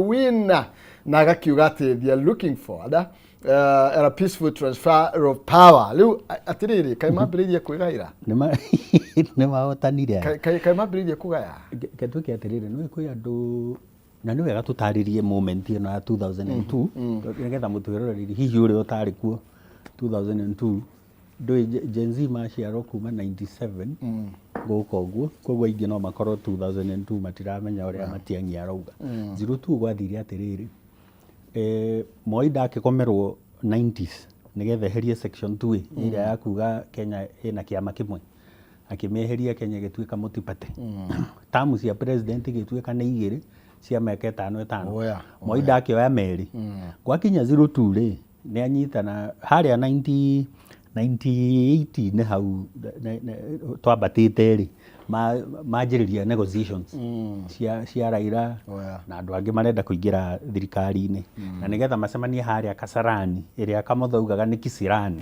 Win na agakiuga atĩ they are looking forward at a peaceful transfer of power. Rĩu atĩrĩrĩ, kaĩ mambĩrĩirie kwĩgaĩra? Nĩ mahotanire. Kaĩ mambĩrĩirie kũgaya? Reke tuĩke atĩrĩrĩ, nĩ kwĩ andũ na nĩ wega tũtarĩrie moment ĩno ya 2002 nĩgetha mũtwĩroreri hihi ũrĩa ũtarĩ kuo 2002. Ndũĩ Gen Z maciarwo kuma 97 gũka ũguo, koguo aingĩ no makorwo 2002 matiramenya ũrĩa Matiang'i arauga. 02 gwathire atĩrĩrĩ, Moi ndakĩgomerwo 90s nĩgetha eherie section 2A ĩrĩa ya kuga Kenya ĩna kĩama kĩmwe, akĩmĩeheria, Kenya ĩgĩtuĩka multi-party. Term cia president igĩtuĩka nĩ igĩrĩ cia mĩaka ĩtano ĩtano. Moi ndakĩoya merĩ. Gwakinya 02 rĩ, nĩ anyitana harĩa 90 98 nĩ hau twambatĩte rĩ, manjĩrĩria negotiations cia Raila na andũ angĩ marenda kũingĩra thirikari-inĩ na nĩgetha macemanie harĩa Kasarani ĩrĩa Kamotho augaga nĩ Kisirani.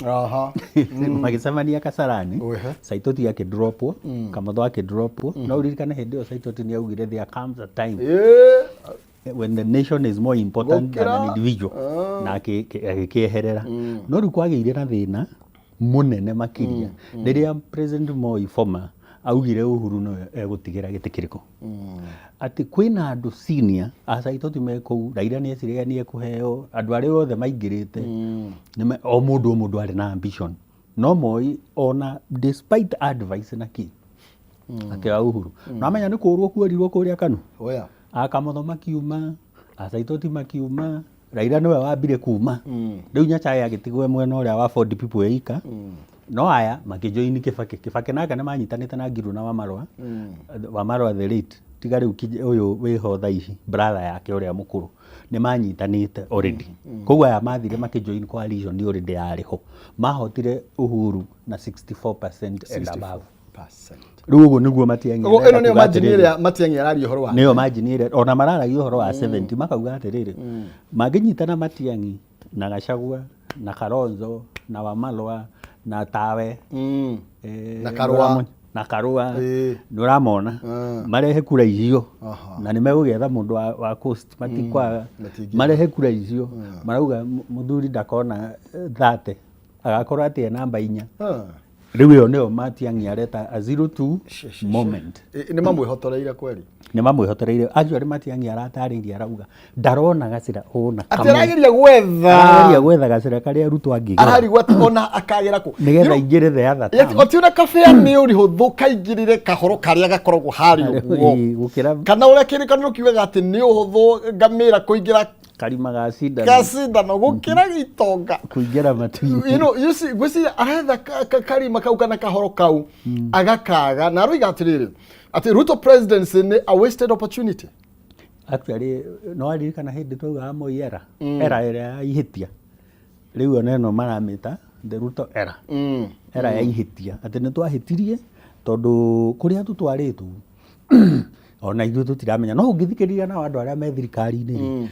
Magĩcemania Kasarani. Saitoti akĩdropwo, Kamotho akĩdropwo, no ũririkane hĩndĩ ĩyo Saitoti nĩ augire there comes a time when the nation is more important than an Gũkĩra- individual, na agĩkĩeherera. No rĩu kwagĩire na thĩna mũnene makĩria rĩrĩa President Moi former augire Uhuru nowe egũtigĩra gĩtĩ kĩrĩkũ, atĩ kwĩna andũ senior a Saitoti me kũu. Raila nĩ eciragia nĩ ekũheo, andũ arĩa othe maingĩrĩte o mũndũ o mũndũ arĩ na ambition, no Moi ona despite advice na kĩ akĩoya Uhuru. No amenya nĩ kũrwo kuorirwo kũrĩa Kanu. Akamotho makiuma, Asaitoti makiuma, Raila nĩwe wambire kuma. Rĩu Nyachae agĩtigwo mwena ũrĩa wa Ford People eika, no aya makĩjoini Kibaki. Kibaki nake nĩ manyitanĩte na Ngiru na Wamarwa, Wamarwa the late, tiga rĩu ũyũ wĩho thaa ici, brother yake ũrĩa mũkũrũ, nĩ manyitanĩte already. Koguo aya mathire makĩjoin coalition already yarĩ ho. Mahotire Uhuru na 64% and above. Rĩu ũguo nĩguo Matiang'i Ũguo ĩno arenda nĩyo kuga margin atĩrĩrĩ. Ĩrĩa Matiang'i araria ũhoro wa. Nĩyo margin ĩrĩa ona mararagia ũhoro wa 70, makauga atĩrĩrĩ, mangĩnyitana Matiang'i na Gachagua na Kalonzo na Wamalwa na Tawe Na Karũa. Na Karũa, nĩ ũramona marehe kura icio na nĩ megũgĩetha mũndũ wa coast, matikwaga. Matingĩaga. Marehe kura icio, marauga mũthuri ndakona 30, agakorwo atĩ e namba 4. Rĩu ĩyo nĩyo Matiang'i areta a 02 moment. Nĩ mamwĩhotoreire kweri. Nĩ mamwĩhotoreire. Actually, Matiang'i aratarĩirie, arauga ndarona gacĩra ona atĩ kamwe. Arageria gwetha. Arageria gwetha gacĩra karĩa Ruto angĩgera. Ararigwo atĩ ona akagera kũ. Nĩgetha aingĩre the other term. Otiona kabea nĩ ũrĩhũthũ kaingĩrĩre kahoro karĩa gakoragwo harĩa ũguo. Ĩĩ, gũkĩra kana ũrĩa kĩrĩkanĩro kiugaga atĩ nĩ ũhũthũ ngamĩra kũingĩra karima ga cindano gacindano gũkĩra itonga kũingĩra matu-inĩ. You see, ngwĩciria aretha karima kau kana kahoro kau agakaga, na aroiga atĩrĩrĩ, atĩ Ruto presidency nĩ a wasted opportunity. Actually, no aririkana hĩndĩ twaugaga Moi era, era ĩrĩa ya ihĩtia, rĩu ona ĩno maramĩta the Ruto era, era ya ihĩtia, atĩ nĩ twahĩtirie tondũ kũrĩa tũtwarĩtwo ona ithuĩ tũtiramenya. No ũngĩthikĩrĩria nao andũ arĩa me thirikari-inĩ rĩ,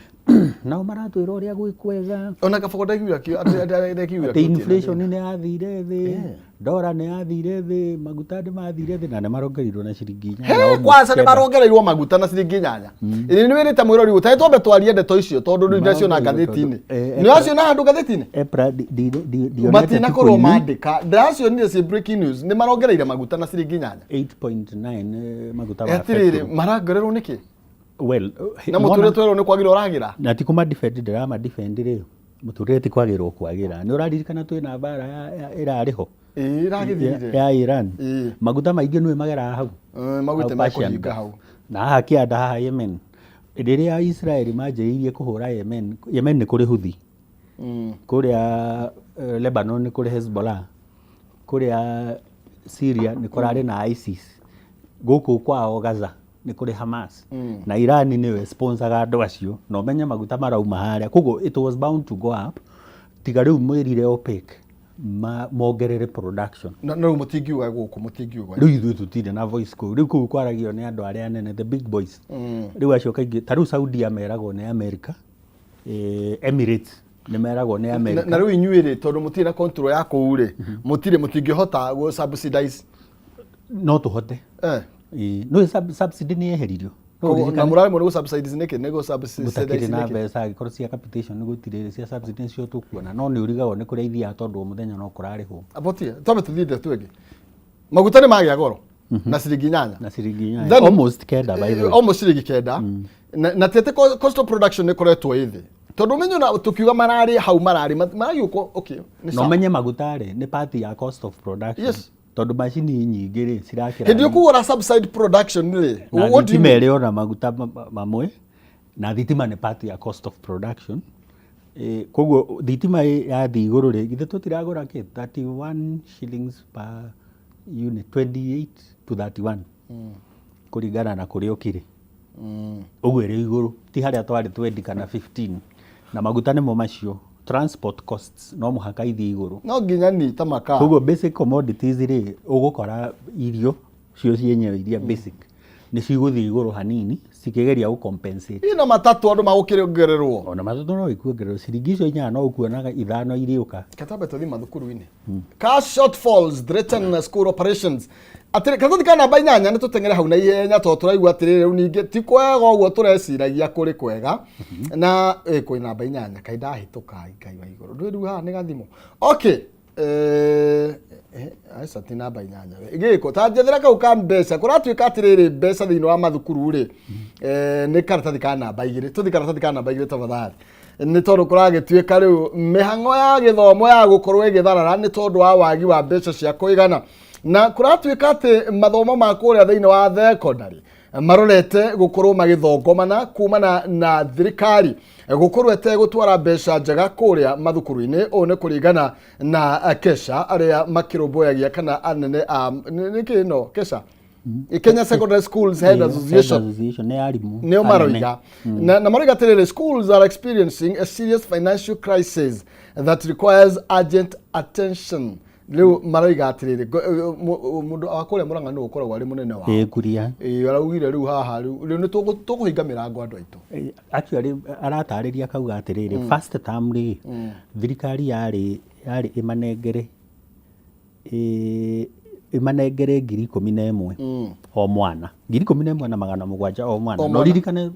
nao maratwĩra ũrĩa gwĩ kwega. Ona kabogo ndaiguire atĩ ndaiguire atĩ inflation nĩ yathire thĩ, ndora nĩ yathire thĩ, maguta nĩ mathire thĩ, na nĩ marongereirwo na ciringi 8 He almost kwanza nĩ 9. Marongereirwo maguta na ciringi 8. Ĩĩ, nĩ wĩrĩte mwĩrori ũtarĩ twambe twarie ndeto icio tondũ rĩu ndaciona ngathĩti-inĩ. Tondũ, Nĩ waciona handũ ngathĩti-inĩ? EPRA ndionete. Matinakorwo tukũ-inĩ. mandĩka, ndĩracionire ciĩ breaking news, nĩ marongereire maguta na ciringi 8. 8.9 maguta ma Atĩrĩrĩ, petrol. marongererwo nĩkĩ? Well, Na mũtũrĩre twerwo nĩ kwagĩra ũragĩra. Na ti kũma defend, ndĩrama defend rĩ, mũtũrĩre ti kwagĩrwo kwagĩra. Nĩ ũraririkana twĩna mbara ĩrarĩ ho Ĩĩ, ĩragĩthirire. ya Iran? Ĩĩ. Maguta maingĩ nĩwe mageraga hau. Maguta Hau Persian mekũhinga Gulf. hau. Na haha kĩanda haha Yemen, rĩrĩa Israel manjĩrĩirie kũhũra Yemen, Yemen nĩ kũrĩ Houthi, kũrĩa Lebanon nĩ kũrĩ Hezbollah, kũrĩa Syria nĩ kũrarĩ na ISIS, gũkũ kwao Gaza nĩ kũrĩ Hamas, na Iran nĩyo sponsoraga andũ acio, na ũmenye maguta marauma harĩa. Koguo it was bound to go up, tiga rĩu mwĩrire OPEC mongerere production. Na rĩu mũtingiuga gũkũ, mũtingiuga. Rĩu ithuĩ tũtirĩ na voice kũu. Rĩu kũu kwaragio nĩ andũ arĩa anene, the big boys. Rĩu acio kaingĩ ta rĩu Saudia meragwo nĩ America, Emirates nĩ meragwo nĩ America. Na rĩu inyuĩ rĩ, tondũ mũtirĩ na control ya kũu rĩ, mũtirĩ, mũtingĩhota gũ subsidize? No tũhote. Ĩĩ, no subsidy nĩ yeheririo. No Koguo, na ũririkane- mũraremwo nĩ gũ-subsidize nĩkĩ? Nĩ gũ-subsidize gũtakĩrĩ na nĩkĩ? mbeca, angĩkorwo cia capitation nĩ gũtirĩ, cia subsidy nĩcio tũkuona, no nĩ ũrigagwo nĩ kũrĩa ithiaga tondũ o mũthenya no kũrarĩhwo. Abotie, twambe tũthiĩ ndeto ĩngĩ. Maguta nĩ magĩa goro na ciringi 8. Na ciringi 8. Then- Almost 9, by the way. Almost ciringi 9. Na ti atĩ cost of production nĩ ĩkoretwo ĩ thĩ, tondũ ũmenye ona tũkiuga mararĩ hau mararĩ maragĩũka, okay, nĩ Na sawa. ũmenye maguta rĩ nĩ part ya cost of production. Tondũ macini nyingĩ rĩ cirakĩra Hĩndĩ ĩyo kũgũra subside production rĩ, na what do you thitima mean? ĩrĩ ona maguta mamwe, na thitima nĩ part ya cost of production. Koguo thitima yathiĩ igũrũ rĩ, githĩ tũtiragũra kĩ 31 shillings per unit, 28 to 31 kũringana na kũrĩa ũkĩrĩ. Ũguo ĩrĩ igũrũ, ti harĩa twarĩ 20 kana 15. Na maguta nĩmo macio, transport costs no mũhaka ithiĩ igũrũ. No nginya ni ta makaa. Koguo basic commodities rĩ, ũgũkora irio cio cienyewe iria basic nĩ cigũthiĩ igũrũ hanini cikĩgeria gũ compensate. Ina matatũ andũ magũkĩongererwo. Ona matatũ no ikuongererwo ciringi icio 8, no ũkuonaga 5 irĩũka. Katambe tũthiĩ mathukuru-inĩ. Cash shortfalls threaten school operations. Atĩrĩ, karatathi ka namba 8, nĩ tũteng'ere hau na ihenya tondũ tũraigua atĩrĩrĩ, rĩu ningĩ ti kwega ũguo tũreciragia kũrĩ kwega. Na kwĩ namba 8, kaĩ ndahĩtũka, Ngai wa igũrũ. Ndũĩ rĩu haha nĩ gathimo. Okay. Aca, ti namba 8 we. Gĩko ta njethera kau ka mbeca. Kũratuĩka atĩrĩrĩ, mbeca thĩinĩ wa mathukuru rĩ, nĩ karatathi ka namba 2. Tũthi karatathi ka namba 2 tafadhali, nĩ tondũ kũragĩtuĩka rĩu mĩhang'o ya gĩthomo ya gũkorwo ĩgĩtharara nĩ tondũ wa wagi wa mbeca cia kũigana, na kũratuĩka atĩ mathomo ma kũrĩa thĩinĩ wa thekondarĩ marorete gũkorwo magĩthongomana kumana na thirikari gũkorwo ĩtegũtwara mbeca njega kũrĩa mathukuru-inĩ. Ũũ nĩ kũringana na KESSHA arĩa makĩrũmbũyagia kana anene a nĩ kĩ no KESSHA, Kenya Secondary Schools Head Association. Association nĩ arimũ nĩo anene. Maroiga na maroiga atĩrĩrĩ, schools are experiencing a serious financial crisis that requires urgent attention. Rĩu maroiga atĩrĩrĩ, mũndũ wa kũrĩa Mũrang'a nĩ ũkoragwo arĩ mũnene wao. Ĩ, Kuria. Ĩ, araugire rĩu haha rĩu nĩ tũkũhinga mĩrango andũ aitũ. Actually aratarĩria akauga atĩrĩrĩ, first term rĩ, thirikari yarĩ ĩmanengere 11,000 o mwana, 11,700 o mwana. O Na mwana. ũririkane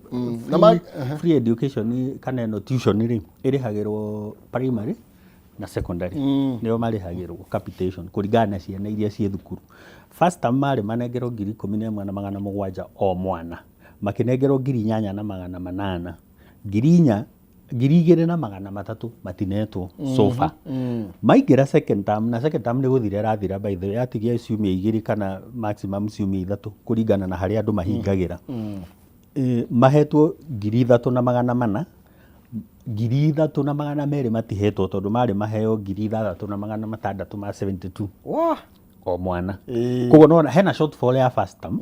Na free education kana ĩno tuition rĩ, ĩrĩhagĩrwo primary na secondary, nĩo marĩhagĩrwo capitation kũringana na ciana iria ciĩ thukuru. First term marĩ manengerwo 11,700 o mwana, makĩnengerwo 8,800, 4,000, 2,300 matinetwo so far. Maingĩra second term, na second term nĩ gũthira ĩrathira, by the way, yatigia ciumia 2 kana maximum ciumia 3 kũringana na harĩa andũ mahingagĩra. Mahetwo 3,400, 3,200 matihetwo tondũ marĩ maheo 6,672 o mwana. Koguo nĩwona hena shortfall ya first term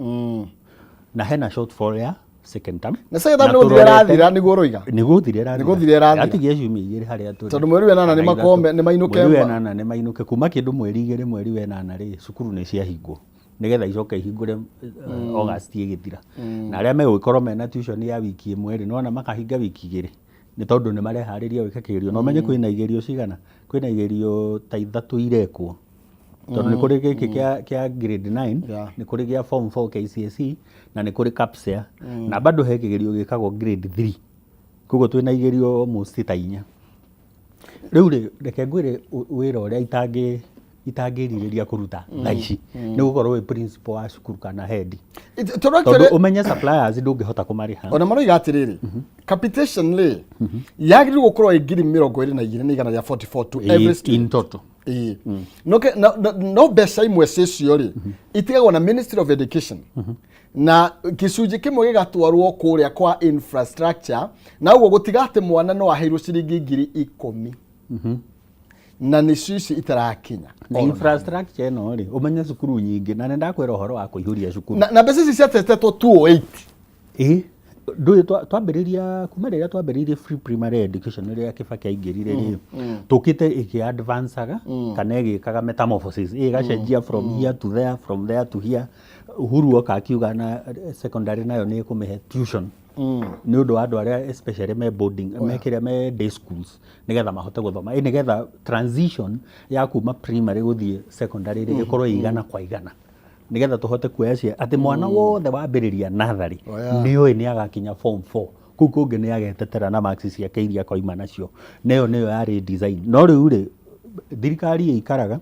na hena shortfall ya second term. Na second term Na nĩ gũthira tũrorete- ĩrathira nĩguo ũroiga. Nĩ gũthira ĩrathira. Nĩ gũthira ĩrathira. Yatigia ciumia 2 harĩa tũrĩ. Tondũ mweri wa ĩnana Kana nĩ makome- 3. nĩ mainũke. Mweri wa ĩnana nĩ mainũke, kuma kĩndũ mweri 2, mweri wa ĩnana rĩ, cukuru nĩ ciahingwo nĩgetha icoke ihingũre August ĩgĩthira. Na arĩa megũgĩkorwo mena tuition ya wiki 1 rĩ, nĩwona makahinga wiki 2 nĩ tondũ nĩ mareharĩria gwĩka kĩgerio. Na ũmenye kwĩna igerio cigana? Kwĩna igerio ta 3 irekwo, tondũ nĩ kũrĩ gĩkĩ kĩa grade 9, nĩ kũrĩ gĩa form 4 KCSE, na nĩ kũrĩ KPSEA, na bado he kĩgerio gĩkagwo grade 3. Koguo twĩna igerio almost ta 4 rĩu rĩ. Reke ngwĩre, wĩra ũrĩa itangĩrirĩria kũruta thaa ici nĩ gũkorwo wĩ principal wa cukuru kana head, Tondũ tondũ actually ũmenye suppliers ndũngĩhota kũmarĩha. Ona maroiga atĩrĩrĩ, capitation rĩ yagĩrĩirwo gũkorwo ĩ 22,144 to every In student total. Ĩĩ. No, no mbeca imwe cicio rĩ itigagwo na Ministry of Education, na gĩcunjĩ kĩmwe gĩgatwarwo kũrĩa kwa infrastructure, na ũguo gũtiga atĩ mwana no aheirwo ciringi 10,000 na nĩcio ici itarakinya. Na infrastructure ĩno rĩ, ũmenye cukuru nyingĩ, na nĩ ndakwĩra ũhoro wa kũihũria cukuru. Na mbeca ici ciatetetwo 208. Ĩ, ndũĩ twambĩrĩria kuma rĩrĩa twambĩrĩirie free primary education, rĩrĩa Kibaki aingĩrire rĩ, tũkĩte ĩkĩ advancaga kana ĩgĩkaga metamorphosis, ĩgacenjia from here to there, from there to here. Uhuru oka akiuga na secondary nayo nĩ ĩkũmĩhe tuition nĩ ũndũ wa andũ arĩa especially me boarding, me kĩrĩa, me day schools, nĩgetha mahote gũthoma, nĩgetha transition ya kuma primary gũthiĩ secondary rĩ ĩkorwo ĩ igana kwa igana. Nĩgetha tũhote kuoya cia atĩ mwana wothe wambĩrĩria natharĩ Oh, yeah. nĩoĩ nĩ agakinya form 4, kũu kũngĩ nĩ agetetera na marks ciake iria akoima nacio. Neyo nĩyo yarĩ design. No rĩu rĩ, thirikari ĩikaraga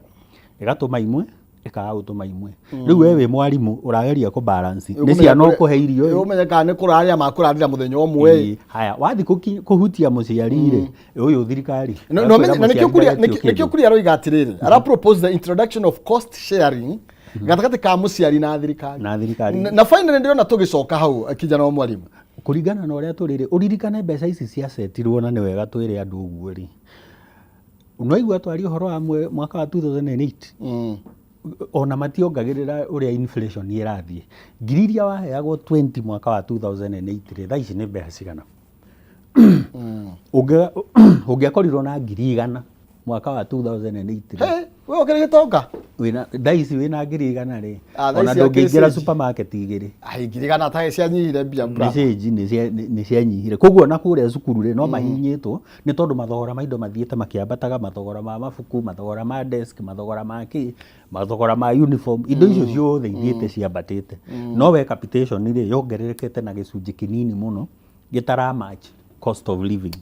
ĩgatũma imwe, ĩkaga gũtũma imwe. Rĩu we wĩ mwarimũ ũrageria kũ balance nĩ ciana ũkũhe irio ĩ. Ũmenye kana nĩ kũrarĩa makũrarĩra mũthenya ũmwe ĩ. Ĩĩ, haya wathiĩ kũhutia mũciari rĩ, ũyũ thirikari Na ĩrakwĩra na nĩkĩo mũciari kuria ndagetio nĩkĩo kĩndũ. Kuria aroiga atĩrĩrĩ, ara propose the introduction of cost sharing gatagatĩ ka mũciari na thirikari. Na thirikari. Na finally ndĩrona tũgĩcoka hau, kijana wa mwalimu. Kũringana na ũrĩa tũrĩ rĩ, ũririkane mbeca ici ciacetirwo, na nĩ wega twĩre andũ ũguo rĩ, nwaigua twaria ũhoro wa mwaka wa 2008, ona mationgagĩrĩra ũrĩa inflation ĩrathiĩ. Ngiri iria waheagwo 20 mwaka wa 2008 rĩ, thaa ici nĩ mbeca cigana? Ũngĩakorirwo na 100,000 mwaka wa 2008 rĩ, Hey, we ũkĩrĩ gĩtonga. Wĩna thaa ici wĩna 100,000 rĩ, Ah, thaa ona ici ndũngĩingĩra akĩrĩ supermarket igĩrĩ. Ai, 100,000 tarĩ cianyihire mbia Nĩ bra. cĩnji nĩ cianyihire. Koguo na kũrĩa cukuru rĩ, no mahinyĩtwo nĩ tondũ mathogora ma indo mathiĩte makĩambataga, mathogora ma mabuku, mathogora ma desk, mathogora ma kĩ, mathogora ma uniform, indo icio ciothe ithiĩte ciambatĩte. No we capitation rĩ, yongererekete na gĩcunjĩ kĩnini mũno gĩtara match cost of living.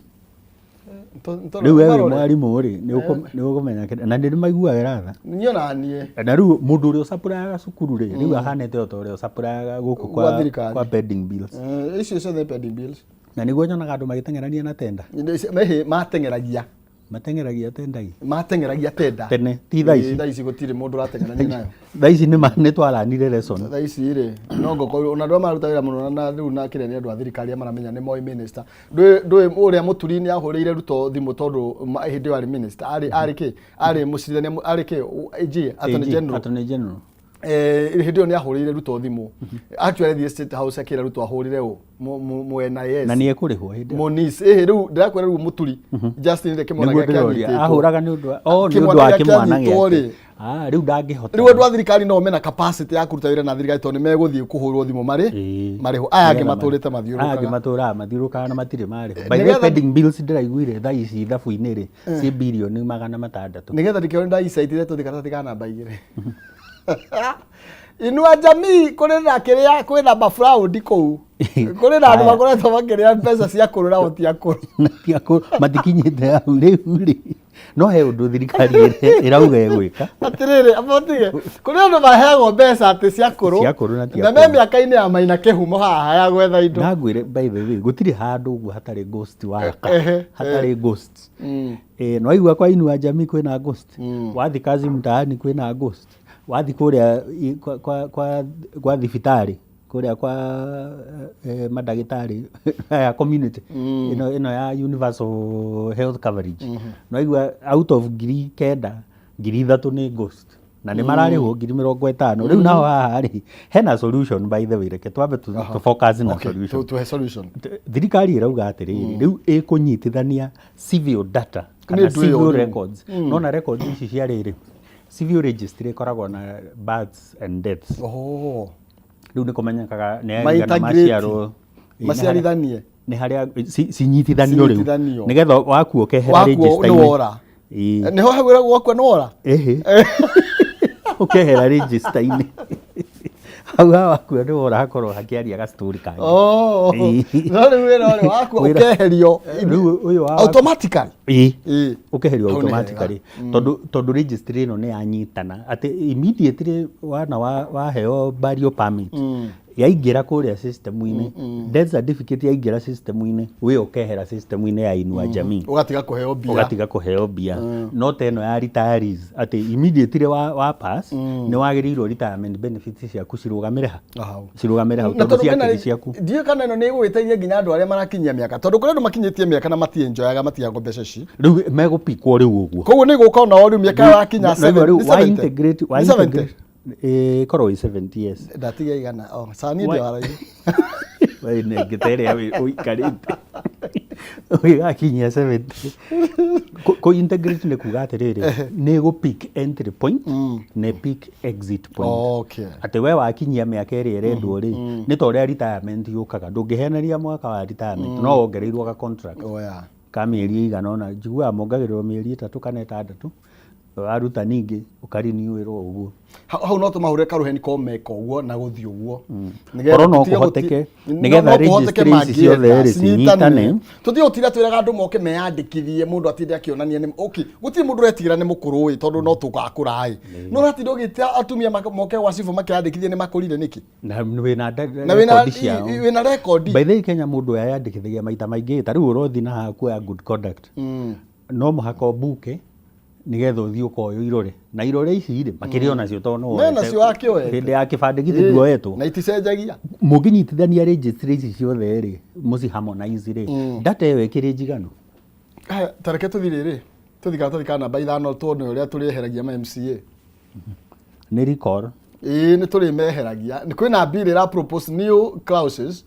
Rĩu we wĩ mwarimũ rĩ, nĩ ũkũmenya na nĩ maiguagĩra tha. Niĩ ona niĩ. Na rĩu mũndũ ũrĩa ũcapũraga cukuru rĩ, rĩu ahanĩte o ta ũrĩa ũcapũraga gũkũ Gwa kwa, thirikari. kwa pending bills. Icio ciothe pending bills. Na nĩguo nyonaga andũ magĩteng'erania na tenda. Mehi mateng'eragia. Mateng'eragia tenda i Mateng'eragia tenda. Tene, ti thaa ici. Thaa ici gũtirĩ mũndũ ũrateng'erania nayo. Thaa ici nĩ twaranire lesson. Thaa ici rĩ, no ngoko ona andũ arĩa mararuta wĩra mũno na rĩu na kĩrĩa nĩ andũ a thirikari arĩa maramenya nĩ moĩ minister. Ndũĩ ũrĩa Mũturi nĩ ahũrĩire Ruto thimũ tondũ hĩndĩ ĩyo arĩ minister, arĩ kĩ, arĩ mũcirithania, arĩ kĩ, AG, Attorney AG, General. Attorney General. Hĩndĩ ĩyo nĩ ahũrĩire Ruto thimũ. Actually athiĩ State House akĩra Ruto ahũrĩre ũ mu NIS. Na nĩ ekũrĩhwo hĩndĩ ĩyo. Monis, ĩhĩ rĩu ndĩrakwĩra rĩu Mũturi Justin rĩ, kĩmwana Nĩguo gĩake ndĩroria anyitĩtwo. Ahũraga nĩ ũndũ wa, oh, nĩ Kĩmwana ũndũ wa gĩake kĩmwana anyitwo gĩake. rĩ. Ah, rĩu ndangĩhota. Rĩu andũ a thirikari no mena capacity ya kũruta wĩra na thirikari tondũ nĩ megũthiĩ kũhũrwo thimũ marĩ marĩhwo. Aya angĩ Nĩgetha matũrĩte aya angĩ mathiũrũrũkaga. matũraga mathiũrũrũkaga na matirĩ marĩhwo. By the way, pending bills ndĩraiguire thaa ici ithabu-inĩ rĩ, ci 600 birioni. Nĩgetha ndĩkĩone ndaicaitire tũthiĩ karatathi ka namba 2. Inua Jamii kũrĩ na kĩrĩa, kwĩna mafraudi kũu. Kũrĩ na andũ Haya. makoretwo makĩrĩa mbeca cia kũrũ na ti akũrũ. Na ti akũrũ, matikinyĩte hau rĩu rĩ. No he ũndũ thirikari ĩrauga ĩgwĩka. Atĩrĩrĩ, abotige kũrĩ andũ maheagwo mbeca atĩ cia kũrũ Cia kũrũ na ti na me akũrũ. mĩaka-inĩ ya maina kĩhumo haha ya gwetha indo. Na ngwĩre, by the way, gũtirĩ handũ ũguo hatarĩ ghost waka. Hatarĩ ghost. No waigua kwa Inua Jamii kwĩna ghost. Wathi Kazi Mtaani kwĩna ghost. Wathi kũrĩa kwa thibitarĩ kũrĩa kwa mandagĩtarĩ aya community ĩno ya universal health coverage, no waigua out of 9,000, 3,000 nĩ ghost na nĩ mararĩhwo 50,000. Rĩu naho haha rĩ, hena solution. By the way, reke twambe tu focus na solution. Tuhe solution. Thirikari ĩrauga atĩrĩrĩ, rĩu ĩkũnyitithania civil data kana Nĩ ũndũ ĩyo civil rĩu. records. Nona records ici cia rĩrĩ, civil registry ĩkoragwo na births and deaths. Rĩu nĩ kũmenyekaga nĩ aigana Ma-integrate. maciarwo. Ĩ, Maciarithanie. Nĩ harĩa cinyitithanio rĩu Cinyitithanio. nĩgetha wakuo ũkehera Wakuo register-inĩ. nĩ wora. Nĩho hau gwakua nĩ wora. Ĩhĩ, ũkehera register-inĩ hau ha wakua nĩ wora, hakorwo hakĩaria gastori kangĩ. No rĩu wĩra ũrĩa wakua ũkeherio Rĩu ũyũ wa automatically. Ũkeherio Hau nĩ automatically tondũ registry ĩno nĩ yanyitana atĩ immediately wana waheo burial permit, yaingĩra kũrĩa system-inĩ, death certificate yaingĩra system-inĩ, we ũkehera system-inĩ ya Inua Jamii. Ũgatiga kũheo mbia. Ũgatiga kũheo mbia. No ta ĩno ya retirees, atĩ immediately wa pass, nĩ wagĩrĩirwo retirement benefits ciaku cirũgamĩre ha? Hau. Cirũgamĩre hau Na tondũ tondũ kwĩna ciakĩrĩ ciaku. Ndiũĩ kana ĩno nĩ ĩgũgĩteithia nginya andũ arĩa marakinyia mĩaka, tondũ kũrĩ andũ makinyĩtie mĩaka na matienjoyaga, matiagwo mbeca ici. Rĩu megũpikwo rĩu ũguo. Koguo nĩ gũka onao rĩu mĩaka yakinya Na rĩu nĩ wa 70? integrate wa Nĩ 70? integrate ĩkorwo ĩ 70 years. Ndatiga igana, oh, cani ndĩ waraihu. We nengete ĩrĩa ũikarĩte ũgĩgakinyia 70. Kũ integrate nĩ kuga atĩrĩrĩ, nĩ gũ pick entry point na pick exit point. Atĩ we wakinyia mĩaka ĩrĩa ĩrendwo rĩ, nĩ ta ũrĩa retirement yũkaga, ndũngĩheneria mwaka wa retirement, no wongereirwo ga contract Oh, yeah. ka mĩeri ĩigana ũna. Njiguaga mongagĩrĩrwo mĩeri 3 kana 6. Waruta ningĩ ũkarinewĩrwo ũguo. Hau hau no tũmahũre karũheni ko meka ũguo na gũthiĩ ũguo. Korwo no kũhoteke, nĩgetha registry ici ciothe rĩ cinyiitane. Tũtige gũtinda twĩraga andũ moke meyandĩkithie mũndũ atinde akĩonania nĩ okay, gũtirĩ mũndũ ũretigĩra nĩ mũkũrũ ĩ tondũ no tũgakũra ĩ. No ũratinda ũgĩta atumia moke gwa cibũ makeyandĩkithie nĩ makũrire nĩkĩ? Na wĩna Na wĩna rekondi ciao. Wĩna rekondi. By the way, Kenya mũndũ eyandĩkithagia maita maingĩ, ta rĩu ũrothiĩ na haha kuoya good conduct. No mũhaka ũmbuke nĩgetha ũthiĩ ũkoywo irore. Na irore ici rĩ, makĩrĩ o nacio tondũ no Me nacio wakĩoete. Hĩndĩ ya kĩbandĩ githĩ nduoetwo. Na iticenjagia. Mũngĩnyitithania registry ici ciothe rĩ, mũci harmonize rĩ, data ĩyo ĩkĩrĩ njiganu. Haya, ta reke tũthiĩ rĩrĩ. Tũthiĩ karatathi ka namba 5 tuone ũrĩa tũrĩeheragia ma MCA. Nĩ recall. Ĩĩ nĩ tũrĩmeheragia. Nĩ kwĩna bill ĩra propose new clauses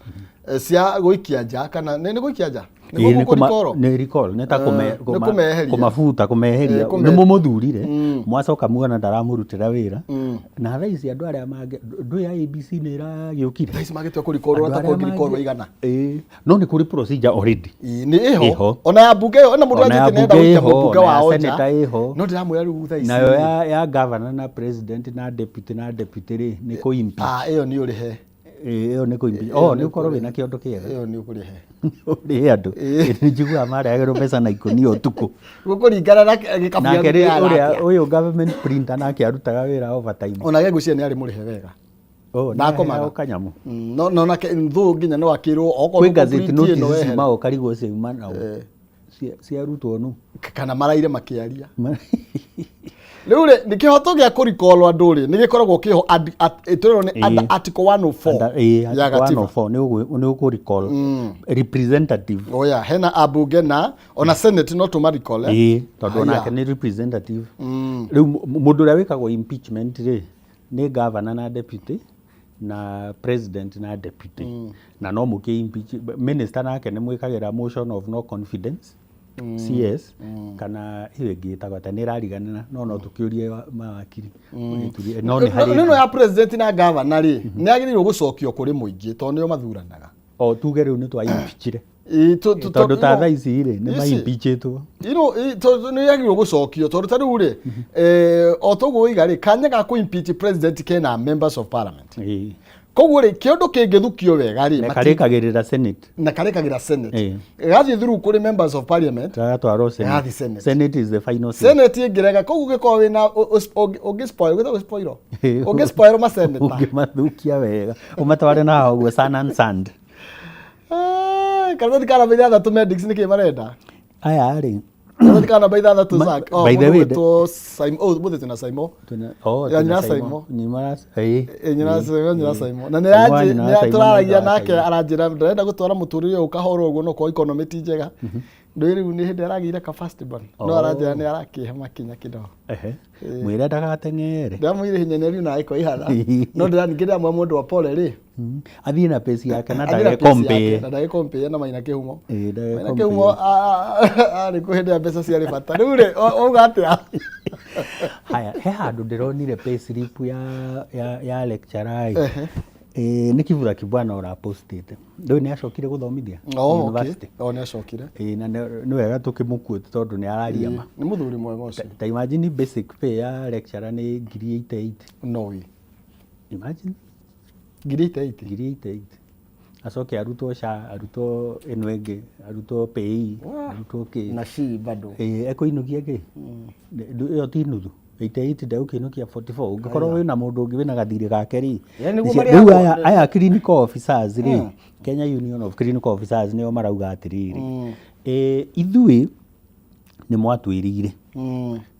cia gũikia nja kana nĩ gũikia nja? Nĩ Nĩguo nĩ recall nĩ ta nĩ kũmeheria. Kũmabuta, kũmeheria. Nĩ mũmũthurire, mwacoka muona ndaramũrutĩra wĩra. Na thaa ici andũ arĩa mangĩ ndũĩ IEBC nĩ ĩragĩũkire. Thaa ici magĩtua kũrikorwo Andũ ta arĩa kũngĩrikorwo igana. Ĩĩ, no nĩ kũrĩ procedure already. Ĩĩ, nĩ Ĩho. ĩho. Ona ya mbunge ĩyo, ona mũndũ Ona ya anjĩte nĩenda mbunge gũikia ĩho, mũmbunge ona ya wao nja. senator ĩho. No ndĩramwĩra rĩu thaa ici. Nayo ya governor na president na deputy na deputy rĩ nĩ kũ impeach. Ah, ĩyo nĩ ũrĩhe. Ĩyo nĩ kũ impeach. Oh, nĩ ũkorwo wĩna kĩondo kĩega. Ĩyo nĩ ũkũrĩhe. Ũrĩhe andũ. Nĩ njiguaga marehagĩrwo mbeca na ikũnia ũtukũ. Gũkũringana na gĩkabu Nake gĩaku rĩ kĩhana ũrĩa atĩa. ũyũ government printer nake arutaga wĩra overtime. Ona ge ngwĩciria nĩ arĩ mũrĩhe wega. Oh, Ndakomaga. nĩ kanyamũ. No nake thũ nginya no akĩrwo okorwo Kwĩ gazeti ũkũ print ĩno notice wehere. ciuma ũkarigwo ciauma na ciarutwo nũ. Kana maraire makĩaria. Rĩu rĩ, nĩ kĩhoto gĩa kũrikolwo andũ rĩ, nĩ gĩkoragwo kĩho tũrerwo nĩ under article 104 ya gatiba. 104 nĩ ũkũ recall representative. Oya, hena ambunge na ona senate no tũma recall. Ĩĩ, tondũ onake nĩ representative. Rĩu mũndũ ũrĩa wĩkagwo impeachment rĩ, nĩ governor na deputy na president na deputy. Na no mũkĩ impeach minister nake nĩ mwĩkagĩra motion of no confidence. CS kana ĩyo ĩngĩ ĩtagwo atĩa nĩ ĩrariganĩra no no tũkĩũrie mawakiri. No nĩ harĩ Nĩno ya president na governor rĩ, nĩ agĩrĩirwo gũcokio kũrĩ mũingĩ tondũ nĩo mathuranaga. O tuge rĩu nĩ twa impeachire. Ĩĩ, Tondũ ta thaa ici rĩ nĩ Ici. ma impeachĩtwo. Tondũ nĩ yagĩrĩirwo gũcokio tondũ ta rĩu rĩ, o toguo waiga rĩ, kanya ga kũ impeach president kena members of parliament. Koguo rĩ, kĩũndũ kĩngĩthukio wega rĩ, Na karĩkagĩrĩra senate. Na karĩkagĩra senate. Gathiĩ through kũrĩ members of parliament. Gagatwarwo senate. Gathiĩ senate. Senate is the final say. Senate ĩngĩrega, koguo ũngĩkorwo wĩna ũngĩ spoil, gwĩtagwo spoil? Ũngĩ spoil ma senator. Ũngĩmathũkia wega. Ũmatware na haha ũguo sun and sand. Karatathi ka namba 6 medics nĩkĩ marenda? Aya rĩ. Karatathi ka namba 6 Zack. Oh, By the way, mũndũ ũgwĩtwo Simon, oh, mũthĩ twĩna Simon. Oh, Ya, twĩna nyina Simon. Simon. Nyina ĩĩ. Ĩ, nyina Simon, nyina Simon. Na nĩ Simon wa nyina wa nĩ Simon tũraragia nĩ wa nake Simon. aranjĩra ndĩrenda gũtwara mũtũrĩre ũyũ kahora ũguo no korwo economy ti njega. Ndũĩ rĩu nĩ hĩndĩ aragĩire ka first born. No Oh. aranjĩra nĩ arakĩhe makinya kidogo. Ehe. Mwĩre ndagateng'ere. Ndĩramwĩire hinya nĩ na ĩko ihana. No ndĩra ningĩ ndĩramwĩra mũndũ wa pole rĩ. Athiĩ na pace yake na Athiĩ na pace yake, ndagecompe. na ndagĩkompĩe na Maina Kĩhumo. Ĩĩ, Maina ndagecompe. Kĩhumo arĩ kũ hĩndĩ ya mbeca ciarĩ bata. Rĩu rĩ, wauga atĩa? Haya, he handũ ndĩronire pay slip ya lecturer ĩ. Ĩĩ, nĩ Kibura Kibwana ũrapostĩte. Ndũĩ nĩ acokire gũthomithia Oh, okay. university. Oh, nĩ acokire. Ĩĩ, na nĩ wega tũkĩmũquote tondũ nĩ araria ma. Nĩ mũthuri mwega ũcio. Ta imagine basic pay ya lecturer nĩ ngiri 88. No way. Imagine. Ngiri 88. Ngiri 88. Acoke arutwo SHA, arutwo ĩno ĩngĩ, arutwo PAYE, arutwo kĩ. Na SHI bado. Ĩĩ, ekũinũkia kĩ? Ĩyo ti nuthu. 88 ndegũkĩinũkia 44. Ũngĩkorwo wĩna mũndũ ũngĩ wĩna gathirĩ gake rĩ. Yaani nĩguo Rĩu marĩhagwo. aya clinical officers rĩ, Kenya Union of Clinical Officers nĩo marauga atĩrĩrĩ, ithuĩ nĩ mwatwĩrĩire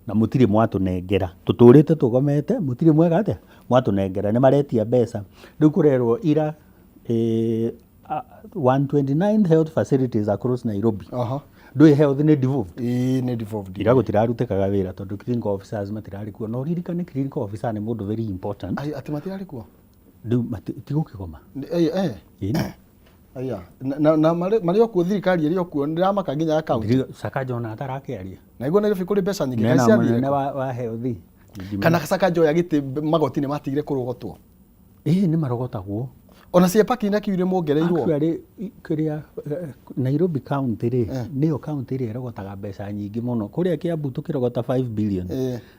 na mũtirĩ mwatũnengera, tũtũrĩte tũgomete, mũtirĩ mweka atĩa, mwatũnengera. Nĩ maretia mbeca. Rĩu kũrerwo ira 129 health facilities across Nairobi. Ndũĩ health nĩ devolved? Ĩĩ, nĩ devolved. Ira gũtirarutĩkaga wĩra tondũ clinical officers matirarĩ kuo. Na ũririkane clinical officer nĩ mũndũ very important. Ai, atĩ matirarĩ kuo? Rĩu ti gũkĩgoma. Ĩĩ. Aya, na marĩ o kuo, thirikari ĩrĩ o kuo, nĩramaka nginya akaunti. Sakaja ona atarakĩaria. Na igua Nairobi kũrĩ mbeca nyingĩ, Mena kaĩ ciathire mũnene kũ? wa health. Kana Sakaja oya gĩtĩ magoti nĩ matigire kũrogotwo? Ĩĩ, nĩ marogotagwo. Ona cia parking na kiu nĩ muongereirwo. Actually, kĩrĩa Nairobi County rĩ, nĩyo county ĩrĩa ĩrogotaga mbeca nyingĩ mũno. Kũrĩa Kiambu tũkĩrogota 5 billion.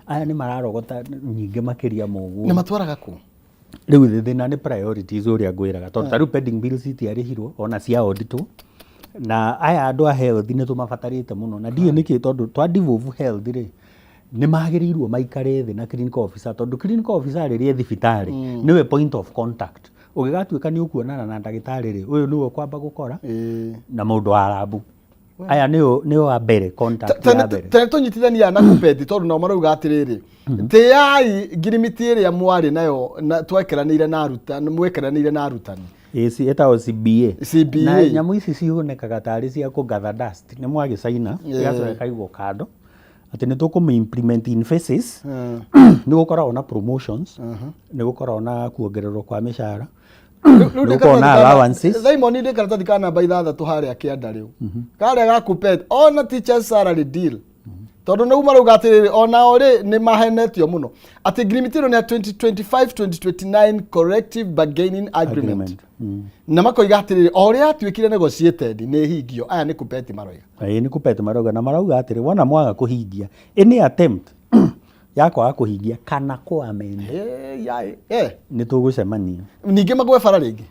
Aya nĩ mararogota nyingĩ makĩria ma ũguo. Nĩ matwaraga kũ? Rĩu thĩna nĩ priorities, ũrĩa ngwĩraga, tondũ ta rĩu pending bills itiarĩhirwo ona cia auditwo, na aya andũ a health nĩ tũmabatarĩte mũno, na ndiũĩ nĩkĩ, tondũ twa devolve health rĩ, nĩ magĩrĩirwo maikare thĩ na clinical officer, tondũ clinical officer rĩrĩa e thibitarĩ nĩwe point of contact. Ũgĩgatuĩka nĩ ũkuonana na ndagĩtarĩ rĩ, ũyũ nĩwe ũkwamba gũkora na mũndũ wa rambu. Aya nĩo a mbere, contact ya mbere. Tene tũnyitithania na KUPPET, tondũ nao marauga atĩrĩrĩ, tĩai ngirimiti ĩrĩa mwarĩ nayo na twekeranĩire na arutani, mwekeranĩire na arutani. Ĩĩ, ĩtagwo CBA. CBA. Na nyamũ ici cionekaga tarĩ cia kũ gather dust. Nĩ mwagĩcaina, ĩgacoka ĩkaigwo kando atĩ nĩ tũkũmĩ implement in phases. Nĩ gũkoragwo na promotions, nĩ gũkoragwo na kuongererwo kwa mĩcara, Rĩu nĩ gũkoragwo na allowances. Simon, ndĩ karatathi ka namba 6 harĩa kĩanda rĩu karĩa ga KUPPET ona teachers salary deal, tondũ nĩu marauga atĩrĩrĩ, onao rĩ, nĩ mahenetio mũno atĩ ngirimiti ĩno nĩ ya 2025 2029 collective bargaining agreement. Agreement. Na makoiga atĩrĩrĩ, o ũrĩa yatuĩkire negotiated nĩ hingio. Aya nĩ KUPPET maroiga. Ĩĩ, nĩ KUPPET marauga, na marauga atĩrĩ, wona mwaga kũhingia, any attempt ya kwaga kũhingia kana kũ amend, Eh, yaĩ. Eh. nĩ tũgũcemania. Ningĩ magwe bara rĩngĩ,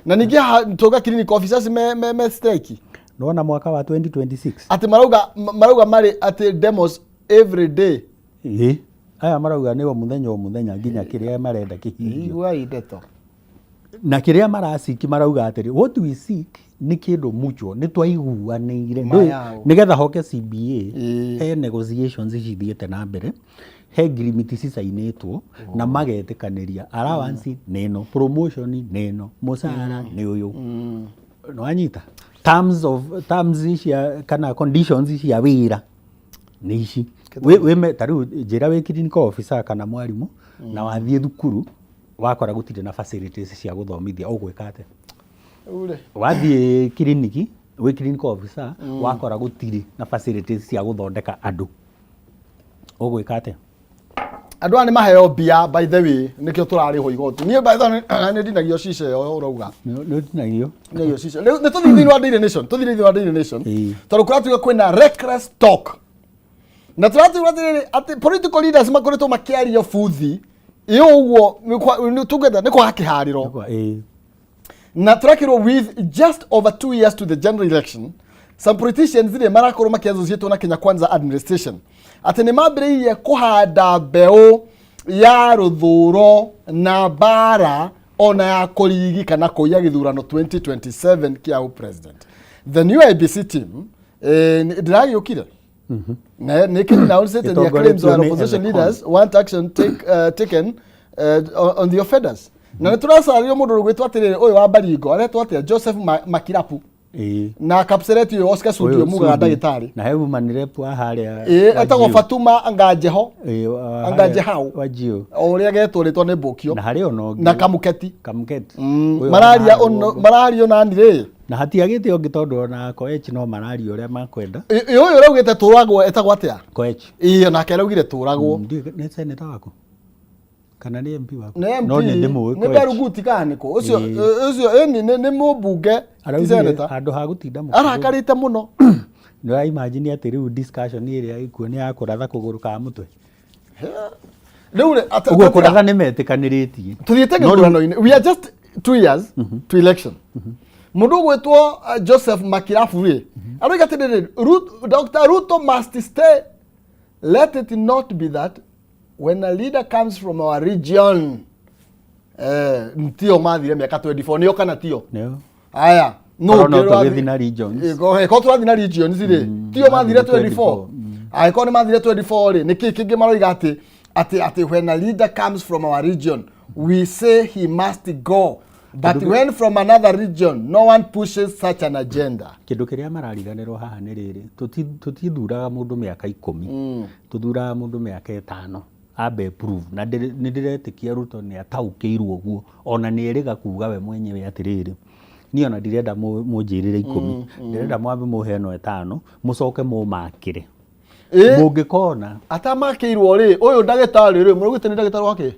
na ningĩ haha tũga clinic officers me strike. Nĩwona mwaka wa 2026. Atĩ marauga marĩ atĩ demos every day. Ĩĩ, aya marauga nĩ o mũthenya o mũthenya nginya kĩrĩa marenda kĩhingio. Iguai ndeto. Na kĩrĩa maraseek, marauga atĩrĩ, what we seek nĩ kĩndũ mutual, nĩ twaiguanĩire. Mayao. Nĩgetha hoke CBA, he negotiations cithiĩte na mbere, he ngirimiti cicainĩtwo na magetĩkanĩria allowance nĩ ĩno, promotion nĩ ĩno, mũcara nĩ ũyũ. Nĩwanyita terms cia kana conditions cia wĩra nĩ ici. Ta rĩu njĩra, wĩ clinical officer kana mwarimũ na wathiĩ thukuru wakora gũtirĩ na facilities cia gũthomithia, ũgwĩka atĩa? Rĩu rĩ, Wathiĩ kiriniki wĩ clinical officer, wakora gũtirĩ na facilities cia gũthondeka andũ, ũgwĩka atĩa? Andũ aya nĩ maheo mbia, by the way, nĩkĩo tũrarĩhwo igoti. Niĩ by the way nĩ ndinagio cica ĩyo ũrauga. Nĩ ũtinagio. Ndinagio cica. Rĩu nĩ tũthiĩ thĩinĩ wa Daily Nation, tũthiĩ thĩinĩ wa Daily Nation, tondũ kũratuĩka kwĩna reckless talk, na tũratuĩka atĩrĩrĩ, atĩ political leaders makoretwo makĩaria buthi ĩ ũguo nĩ tũngĩenda nĩ kwaga kĩharĩro. Na tũrakĩrwo with just over 2 years to the general election, some politicians rĩ marakorwo makĩassociatwo na Kenya Kwanza administration atĩ nĩ mambĩrĩirie kũhanda mbeũ ya rũthũro na mbara ona ya kũrigi kana kũiya gĩthurano 2027 kĩa president. The new IEBC team ndĩragĩũkire na nĩ announced their claims Ĩtongoretio on nĩ opposition Ethekon. leaders want action taken on the offenders. Na nĩ tũracarĩrio mũndũ ũgwĩtwo atĩrĩrĩ, ũyũ wa Baringo aretwo atĩa, Joseph Makirapu na Kapseret ũyũ Oscar Sudi, Ũyũ mugaga Sudi. ndagĩtarĩ. Na he woman rep wa harĩa Ĩĩ, wa etagwo Gio. Fatuma Nganjeho. Ĩĩ, wa Anganje harĩa hau. wa Gio. O ũrĩa getwo rĩtwa nĩ mbũkio. Na harĩ ona ũngĩ. Na Kamuketi. Kamuketi. Ũyũ Mararia wa harĩa rũgongo. Mararia onani rĩ. Na hatiagĩte ũngĩ, tondũ ona Koech no mararia ũrĩa makwenda. Ĩ, ũyũ ũraugĩte tũragwo etagwo atĩa? Koech. Ĩĩ, onake araugire tũragwo. Ndiũĩ nĩ senator waku kana nĩ MP waku. Nĩ MP. No nĩ ndĩmũĩ Nĩ Koech. Beruguti kana nĩkũ ũcio? Ũcio ĩni nĩ mũmbunge, ti Araugire senator. handũ ha gũtinda Arakarĩte mũno. Nĩ wa imagine atĩ rĩu discussion ĩrĩa ĩkuo nĩ ya kũratha kũgũrũ ka mũtwe. Rĩu rĩ Ũguo kũratha nĩ metĩkanĩrĩtie. Tuthiĩte No rĩu- gĩthurano-inĩ, we are just 2 years to election. Mũndũ ũgwĩtwo Joseph Makirabu rĩ, aroiga atĩrĩrĩ, Dr. Ruto must stay. Let it not be that when a leader comes from our region, tio mathire mĩaka 24 nĩo kana tio? Nĩo. Aya no. Korwo no ũngĩ tũgĩthiĩ na regions. Korwo tũrathiĩ na regions rĩ, tio mathire mathire 24. 24. Angĩkorwo nĩ mathire 24 rĩ, nĩkĩ kĩngĩ maroiga atĩ when a leader comes from our region, we say he must go, but when from another region, no one pushes such an agenda. Kĩndũ kĩrĩa marariganĩrwo haha nĩ rĩrĩ, tũtithuraga mũndũ mĩaka 10, tũthuraga mũndũ mĩaka 5 ambe prove. Na nĩ ndĩretĩkia Ruto nĩ ataũkĩirwo ũguo, ona nĩ erĩga kuga we mwenyewe atĩrĩrĩ, niĩ ona ndirenda mũnjĩrĩre 10, ndĩrenda mwambe mũhe ĩno 5, mũcoke mũmakĩre. Mũngĩkona Atamakĩirwo rĩ, ũyũ ndagĩtarĩ rĩ, mũraugĩte nĩ ndagĩtarĩ wake?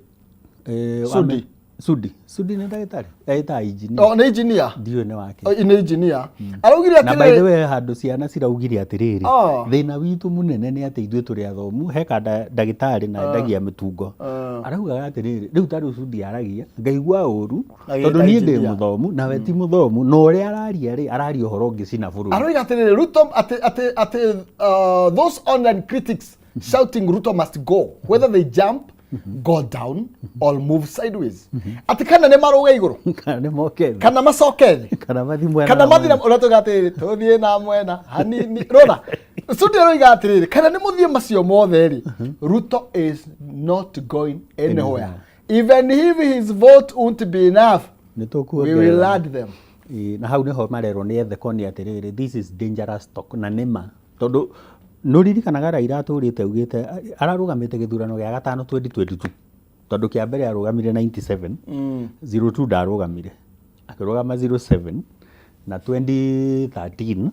Sudi. Sudi, Sudi nĩ ndagĩtarĩ etaga engineer. Oh, nĩ engineer. Ndiũĩ nĩ wake. Oh, nĩ engineer. Araugire Na by the atĩrĩrĩ way handũ ciana ciraugire atĩrĩrĩ, Oh. thĩna witũ mũnene nĩ atĩ ithuĩ tũrĩ athomu, he kanda ndagĩtarĩ na endagia mĩtungo. Araugaga atĩrĩrĩ, rĩu ta rĩu Sudi aragia, ngaigua ũru, Agĩta tondũ niĩ ndĩ engineer. mũthomu nawe ti mũthomu, na ũrĩa araria rĩ, araria ũhoro ũngĩcina bũrũri. Aroiga atĩrĩrĩ, Ruto atĩ those online critics shouting Ruto must go, whether they jump, go down or move sideways. Atĩ kana nĩ marũge igũrũ, Kana nĩ moke thĩ, kana macoke thĩ, kana mathiĩ mwena kana na mathira mwena. ũrĩa tuga atĩrĩrĩ, tũthiĩ na mwena hanini. Rora, Sudi aroiga atĩrĩrĩ, kana nĩ mũthiĩ macio mothe rĩ, Ruto is not going anywhere. Even if his vote won't be enough, Nĩ we tũkuongerera. will add them. Ĩĩ, na hau nĩho marerwo nĩ Ethekoni atĩrĩrĩ, this is dangerous talk, na nĩ ma, tondũ nĩũririkanaga Raila atũrĩte augĩte ararũgamĩte gĩthurano gĩa gatano 2022, tondũ kĩa mbere arũgamire 97, 02 ndarũgamire, akĩrũgama 07 na 2013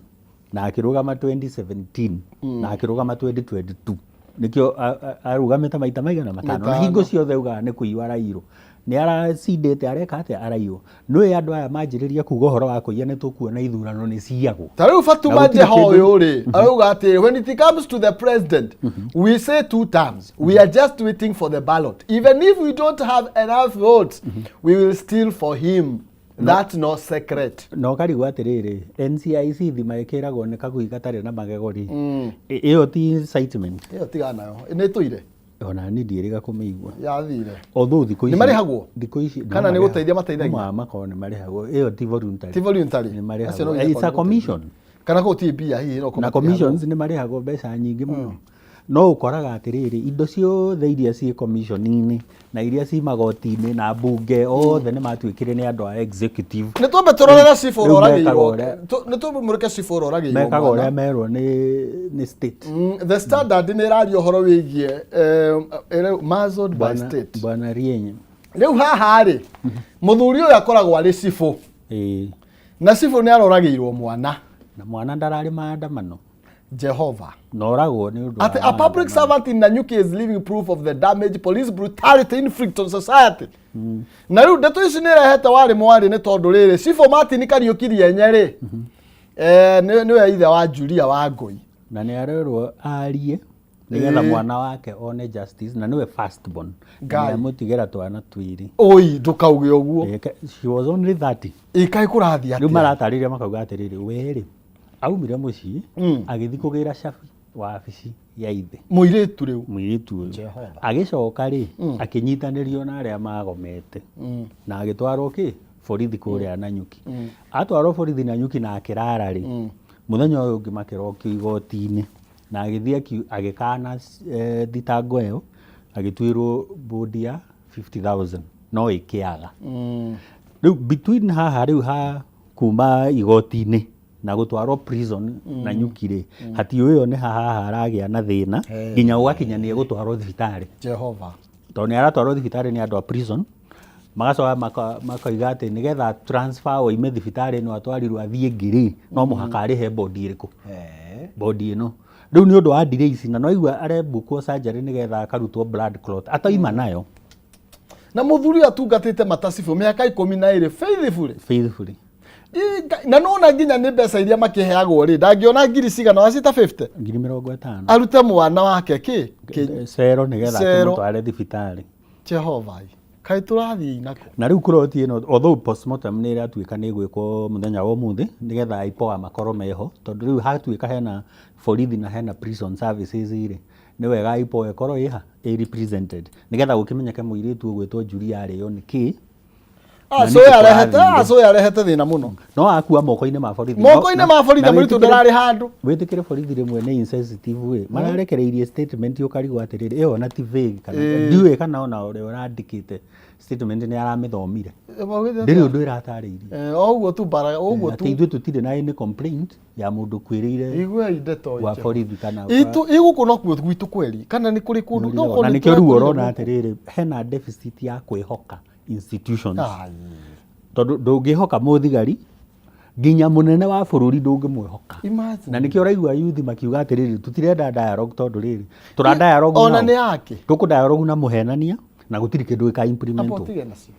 na akĩrũgama 2017 na akĩrũgama 2022. Nĩkĩo arũgamĩte maita maigana? Matano. Na hingo ciothe augaga nĩ kũiywo araiyirwo, nĩ aracindĩte, areka atĩa, araiywo. Nĩũĩ andũ aya manjĩrĩria kuga ũhoro wa kũiya, nĩ tũkuona ithurano nĩ ciyagwo. Ta rĩu Fatuma Na gũtirĩ Njeho kĩndũ- ũyũ rĩ, arauga atĩ when it comes to the president, we say two terms. We are just waiting for the ballot. Even if we don't have enough votes, we will steal for him. That's no secret. Na ũkarigwo atĩrĩrĩ, NCIC thima ĩkĩragwo nĩ kagui gatarĩ na magego rĩ, ĩyo ti incitement? Ĩyo tigana nayo, nĩ tũire. Ona niĩ ndiĩrĩga kũmĩigua. Yathire. Although thikũ ici Nĩ marĩhagwo? Thikũ ici Kana nĩ gũteithia mateithagia? No makorwo nĩ marĩhagwo, ĩyo ti voluntary. Ti voluntary. Nĩ Acio no marĩhagwo. nginya It's a korwo nĩ commission. Kana kũu ti mbia hihi no Na commissions nĩ marĩhagwo mbeca nyingĩ mũno, no ũkoraga atĩrĩrĩ, indo ciothe iria ciĩ commission-inĩ na iria ci magoti-inĩ na mbunge, othe nĩ matuĩkire nĩ andũ a executive. Nĩ twambe tũrorere cibũ Rĩu ũrĩa mekaga ũragĩirwo. Nĩ tũmũrĩke cibũ ũrĩa ũragĩirwo mekaga mwana. ũrĩa merwo nĩ state. The Standard nĩ ĩraria ũhoro wĩgiĩ muzzled by state. Bwana Rienye. Rĩu haha rĩ, mũthuri ũyũ akoragwo arĩ cibũ, na cibũ nĩ aroragĩirwo mwana. Na mwana ndararĩ maandamano. Jehova. Na oragwo nĩ ũndũ Atĩ wa a public maandamano. servant in Nanyuki is living proof of the damage police brutality inflict on society. Na rĩu ndeto ici nĩ irehete warĩ mwarĩ, nĩ tondũ rĩrĩ, cibũ Martin Kariũki Rienye rĩ, nĩwe ithe wa Julia Wangũi. Na nĩ arerwo arie nĩgetha mwana wake one justice, na nĩwe first born. Ngai. Na amũtigĩra twana twĩrĩ. Oi, ndũkauge ũguo. She was only 30. Ĩkaĩ kũrathiĩ Rĩu atĩa? maratarĩria makauga atĩrĩrĩ, we rĩ, aumire mũciĩ agĩthiĩ kũgĩra cabi wabici ya ithe. Mũirĩtu rĩu. Mũirĩtu ũyũ. Jehova. Agĩcoka rĩ, akĩnyitanĩrio na arĩa magomete na agĩtwarwo kĩ borithi kũrĩa Nanyuki. Atwarwo borithi Nanyuki na akĩrara rĩ, mũthenya ũyũ ũngĩ makĩrokio igoti-inĩ na agĩthiĩ agĩkana thitango ĩyo, agĩtuĩrwo bũndi ya 50,000 no ĩkĩaga. Rĩu between haha rĩu ha kuma igoti-inĩ na gũtwarwo prison Nanyuki rĩ, hatiũĩyo nĩ ha haha haragĩa na thĩna nginya ũgakinya nĩ egũtwarwo thibitarĩ. Jehova. Tondũ nĩ aratwarwo thibitarĩ nĩ andũ a prison, magacoka makoiga atĩ nĩgetha transfer oime thibitarĩ ĩno atwarirwo athiĩ ĩngĩ rĩ, no mũhaka arĩhe bond ĩrĩkũ? Bond ĩno. Rĩu nĩ ũndũ wa delay ici, na noigua arebukwo surgery nĩgetha akarutwo blood clot atoima nayo. Na mũthuri ũyũ atungatĩte matacibũ mĩaka 12 faithfully. Faithfully. Na nona nginya nĩ mbeca iria makĩheagwo rĩ, ndangĩona ngiri cigana wacita 50 50,000. Arute mwana wake kĩ cero nĩgetha Cero. akĩmũtware thibitarĩ. Jehova, kaĩ tũrathiĩ nako? Na rĩu kũroti ĩno, although postmortem nĩ ĩratuĩka nĩ ĩgwĩkwo mũthenya wa ũmũthĩ nĩgetha IPOA makorwo meho, tondũ rĩu hatuĩka hena borithi na hena prison services rĩ, nĩ wega IPOA ĩkorwo ĩha ĩ represented nĩgetha gũkĩmenyeke mũirĩtu ũgwĩtwo Julia arĩo nĩ kĩ. Na Aco nĩkĩ arehete kũrathire. aco arehete thĩna mũno. No akua moko-inĩ ma borithi. Moko-inĩ ma borithi, Na mũirĩtu ndararĩ handũ. Wĩtĩkĩre borithi rĩmwe nĩ insensitive ĩ, mararekereirie statement ũkarigwo atĩrĩrĩ, ĩyo ona ti vague kana ndiũĩ kana ona ũrĩa ũrandĩkĩte statement nĩ aramĩthomire, ndĩrĩ ũndũ ĩratarĩirie. O ũguo tu bara ũguo tu. Atĩ ithuĩ tũtirĩ na any complaint ya mũndũ kwĩrĩire Iguai ndeto gwa icio. borithi kana gwa- Itu igũkũ no kuo gwitũ kweri kana nĩ kũrĩ kũndũ no Na nĩkĩo rĩu ũrona atĩrĩrĩ, hena deficit ya kwĩhoka institutions, tondũ ndũngĩhoka mũthigari, nginya mũnene wa bũrũri ndũngĩmwĩhoka. Imagine. Na nĩkĩo ũraigua youth makiuga atĩrĩrĩ, tũtirenda dialogue, tondũ rĩrĩ tũra dialogue Ona nao. nĩ yake. Tũkũ dialogue na mũhenania na gũtirĩ kĩndũ gĩka Amba implement. ũtige nacio.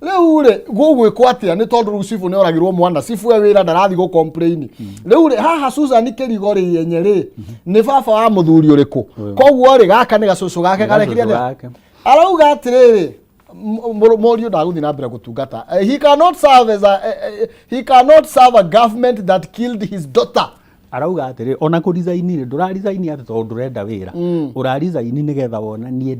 Rĩu rĩ, gũgwĩkwo atĩa? Nĩ tondũ rĩu cibũ nĩ oragirwo mwana, cibũ e wĩra, ndarathiĩ gũ complain. Rĩu rĩ, haha Susan Kĩrigo rĩ, yenye rĩ, nĩ baba wa mũthuri ũrĩkũ? Koguo rĩ, gaka nĩ gacũcũ gake. Nĩ karekire gacũcũ atĩa? Gake. Arauga atĩrĩrĩ, mũriũ ndagũthiĩ na mbere gũtungata. He cannot serve a government that killed his daughter. Arauga atĩrĩ, ona kũ resign rĩ, ndũra resign atĩ tondũ ndũrenda wĩra, ũra resign nĩgetha wonanie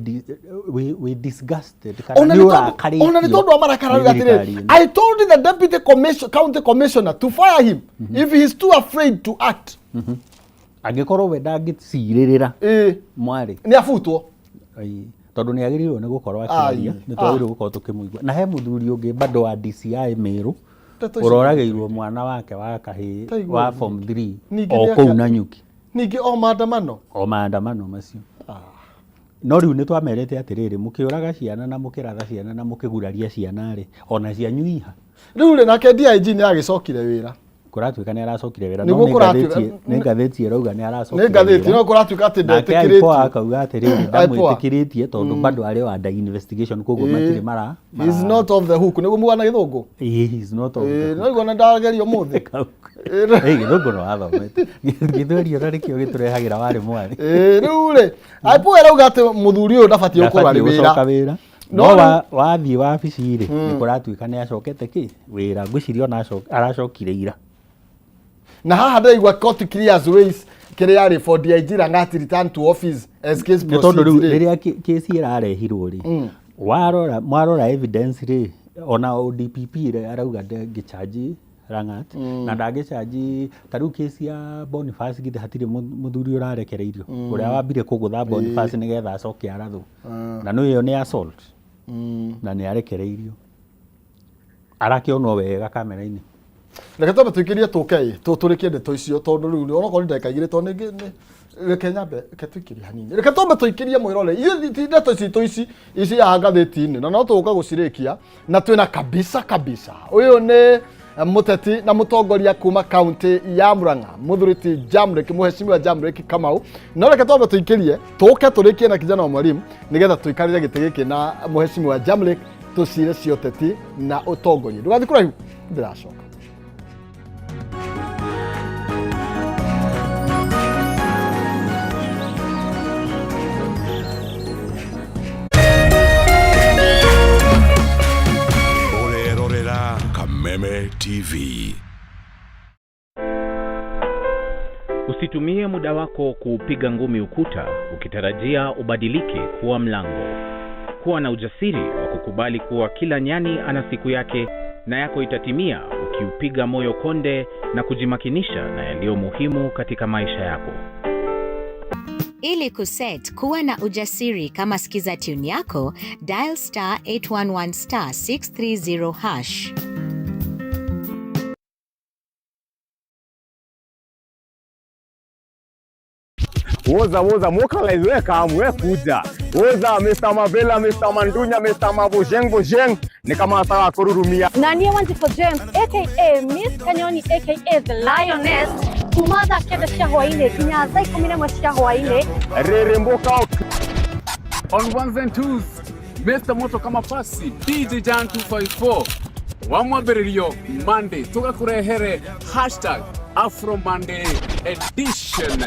wĩ disgusted kana Ona nĩ nĩ tondũ, ũrakarĩtio ona nĩ tondũ wa marakara, nĩ arauga thirikari atĩrĩrĩ, ĩno. "I told the deputy commission, county commissioner to fire him if he is too afraid to act." Angĩkorwo we ndangĩcirĩrĩra mwarĩ, nĩ abutwo. Ai, tondũ nĩ agĩrĩirwo nĩ gũkorwo akĩaria. Ai, Nĩ twagĩrĩirwo gũkorwo tũkĩmũigua. Na he mũthuri ũngĩ bado wa DCI Meru Ndeto ici ũroragĩirwo mwana wake wa kahĩĩ Taigua wa ũguo. form 3 Ningĩ o nĩ kũu Nanyuki. Ningĩ o maandamano. O maandamano macio. No rĩu nĩ twamerete atĩrĩrĩ, mũkĩũraga ciana na mũkĩratha ciana na mũkĩguraria ciana rĩ, ona cianyu iha. Rĩu rĩ, nake DIG nĩ agĩcokire wĩra. Kũratuĩka nĩ aracokire wĩra, no Nĩguo nĩ kũratuĩka- ngathĩti, nĩ ngathĩti ĩrauga nĩ aracokire Nĩ ngathĩti wĩra. no kũratuĩka atĩ Nake ndetĩkĩrĩtio. IPOA akauga atĩrĩrĩ, IPOA. ndamwĩtĩkĩrĩtie tondũ bado arĩ o under investigation, koguo matirĩ mara He is not off the hook, nĩguo muga na gĩthũngũ. He is not off the Ĩĩ, no igua na ndageria ũmũthĩ. Ĩ, gĩthũngũ no wathomete, gĩthweri ona nĩkĩo gĩtũrehagĩra warĩ mwarĩ. Ĩĩ, rĩu rĩ, IPOA ĩrauga atĩ mũthuri ũyũ ndabatiĩ gũkorwo arĩ Ndabatiĩ gũcoka wĩra. wĩra. No No rĩu- wathiĩ wabici rĩ, nĩ kũratuĩka nĩ acokete kĩ wĩra, ngwĩciria ona aracokire ira. Na haha ndĩraigua court clears ways kĩrĩa rĩ for DIG Langat return to office as case Nĩ tondũ rĩu proceeds rĩ. Rĩrĩa kesi ĩrarehirwo rĩ, warora mwarora evidence rĩ, ona ODPP rĩ, arauga ndangĩcharge Langat na ndangĩcharge. Ta rĩu kesi ya Boniface, githĩ hatirĩ mũthuri ũrarekereirio ũrĩa wambire kũgũtha Boniface nĩgetha acoke arathwo? Na nĩ ĩyo nĩ assault na nĩ arekereirio, arakĩonwo wega kamera-inĩ. Reke twambe tũikĩrie, tũke ĩ tũrĩkie ndeto icio, tondũ rĩu onokorwo nĩ ndagĩka 2, tondũ reke nyambe, reke tũikĩrie hanini, reke twambe tũikĩrie mwĩrore. Ithuĩ ti ndeto citũ ici ici haha ngathĩti-inĩ, na no tũgũka gũcirĩkia na twĩna kabisa kabisa. Ũyũ nĩ mũteti na mũtongoria kuma kaunti ya Murang'a, mũthuri ti Jamrick, mũheshimiwa Jamrick Kamau. No reke twambe tũikĩrie, tũke tũrĩkie na kijana wa mwalimu, nĩgetha tũikarĩre gĩtĩ gĩkĩ na mũheshimiwa Jamrick, tũcire cia ũteti na ũtongoria. Ndũgathiĩ kũraihu, ndĩracoka. Ũrerorera Kameme TV. Usitumie muda wako kuupiga ngumi ukuta ukitarajia ubadilike kuwa mlango. Kuwa na ujasiri wa kukubali kuwa kila nyani ana siku yake na yako itatimia ukiupiga moyo konde na kujimakinisha na yaliyo muhimu katika maisha yako. Ili kuset kuwa na ujasiri kama skiza tune yako, dial *811*630#. Woza woza mokalize, we kam, we kuja. Woza Mr. Mavela, Mr. Mandunya, Mr. Mabojeng Bojeng, ni kama nataka kururumia. Na niĩ Wanjikũ James aka Miss Kanyoni aka The Lioness, kuma thaa 9 cia hwainĩ nginya thaa 11 cia hwainĩ. Reremboka. On ones and twos, Mr. Moto kama pasi, DJ Jan 254 wa mwambĩrĩrio Monday tũgakũrehere #AfroMonday edition.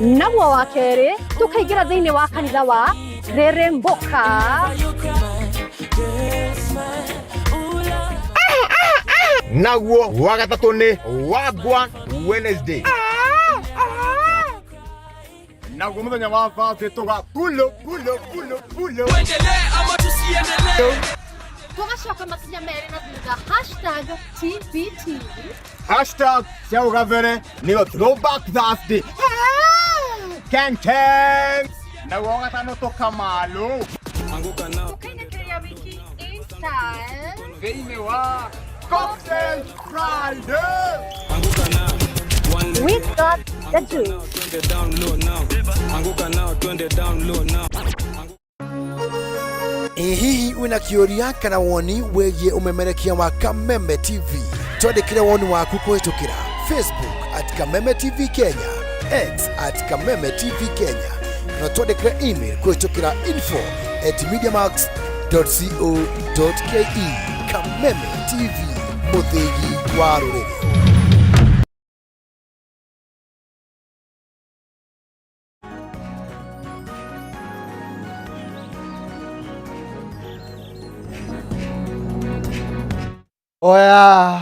Naguo wa kerĩ tũkaingĩra thĩinĩ wa kanitha wa Reremboka. Naguo wa gatatũ nĩ Wagwan Wednesday. Naguo mũthenya wa Thursday tũga pulo pulo pulo pulo. Tũgacoka makinya merĩ na thutha, #TBT. Hashtag cia ũgabere nĩyo Throwback Thursday. Ken Ken. Naguo wa gatano tũkamalo. Tũkainĩkĩria wiki in style thĩinĩ wa Cocktail Friday. We got the juice. Anguka nao, twende down low now. Ĩ hihi wĩna kĩũria kana woni wĩgiĩ ũmemerekia wa Kameme TV? Twandĩkĩre woni waku kũhĩtũkĩra Facebook @KamemeTV Kenya, X @KamemeTV Kenya, kana twandĩkĩre email kũhĩtũkĩra info@mediamax.co.ke. Kameme TV, mũthĩgi wa rũrĩrĩ. Oya.